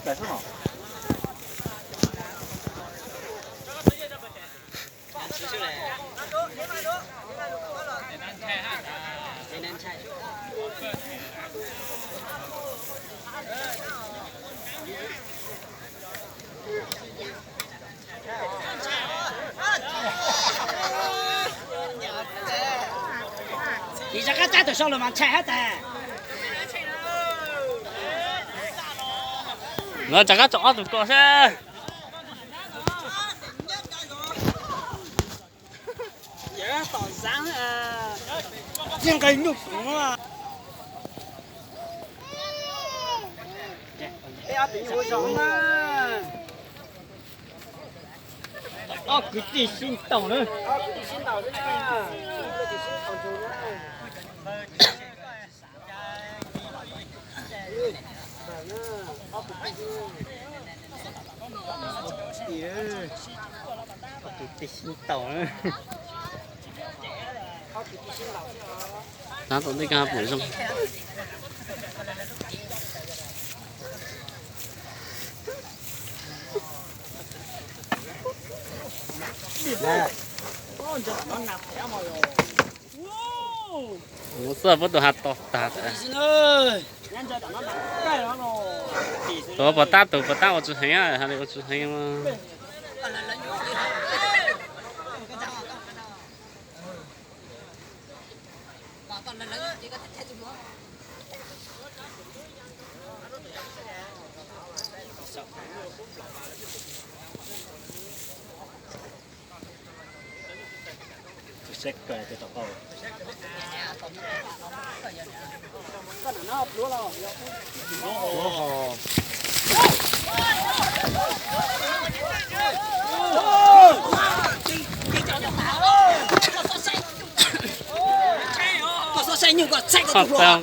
Tiv rov qab cab tawm saum los mas ntshai hab tas. No rov qab tso ob tug ko seb. Tom zab, txij nqe nyuj koov. Ob kwv tij sib ntaus na. Ob kwv tij sib ntaus na. Tab tom ntej koj pum zoo. Mus xwb puab tus hav to tag. Tus pov tab, tus pov tab ua tsis heev, hais li ua tsis heev. Koj xob saib nyuj koj txhaib koj tus hluas.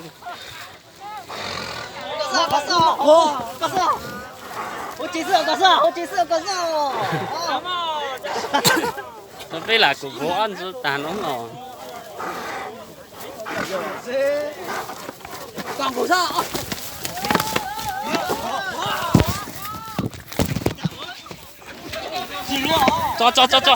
Peb lam kuv vov ob ntsuv tag no no. Tso, tso, tso, tso.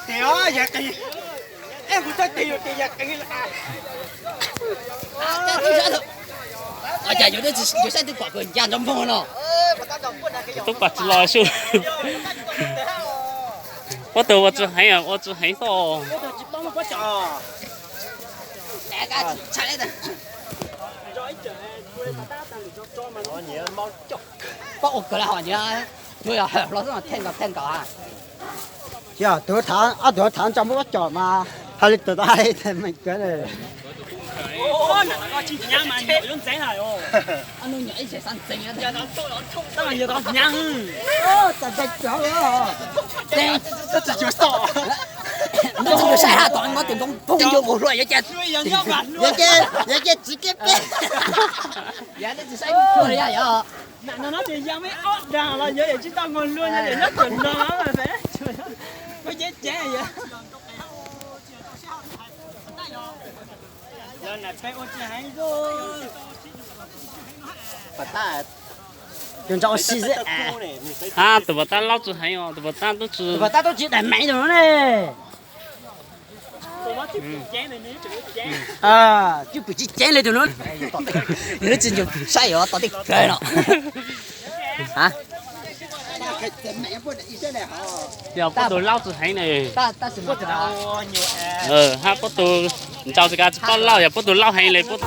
Tes os, yawg qis. Ej, kuv txhob tes yus tes yawg qis. Cas yus saib twb pom kawg ncaj nrov npoog no. Tub pas tsis los sub. Pob tw ua tsis heev, ua tsis heev xwb. Pob ua kawg la hos nyiam, tus yog hawm hlo xwb, thej nkaus thej nkaus a. Yog tus thav, ob tug thav tso muab coj mas hais li tus tau hais li meem kawg. Ntawd tsis yog saib haj tom, muab tus ntoo poob ncu nkaus hlua yuav cas, yuav cas tsis kiab peb. Yog tsis saib hlua yog. Nam no no ces yog me ob dag los yuav yam tsis tau nkaus hlua, yog yam nyob tawm no, muaj cev cev yog. Tus nrau si xwb. Ha, tus pov tab laub tsis heev os, tus pov tab tub tsis, tus pov tab tub tsis daim meev tus no ne. Twb pwm tsis ceev li tus no. Nws tsis ncu saib yuav tau tej kawg no. Yog pob tw laub tsis heev ne. Hab pob tw nrau tsis kav tsis paub laub, yog pob tw laub heev li pob tw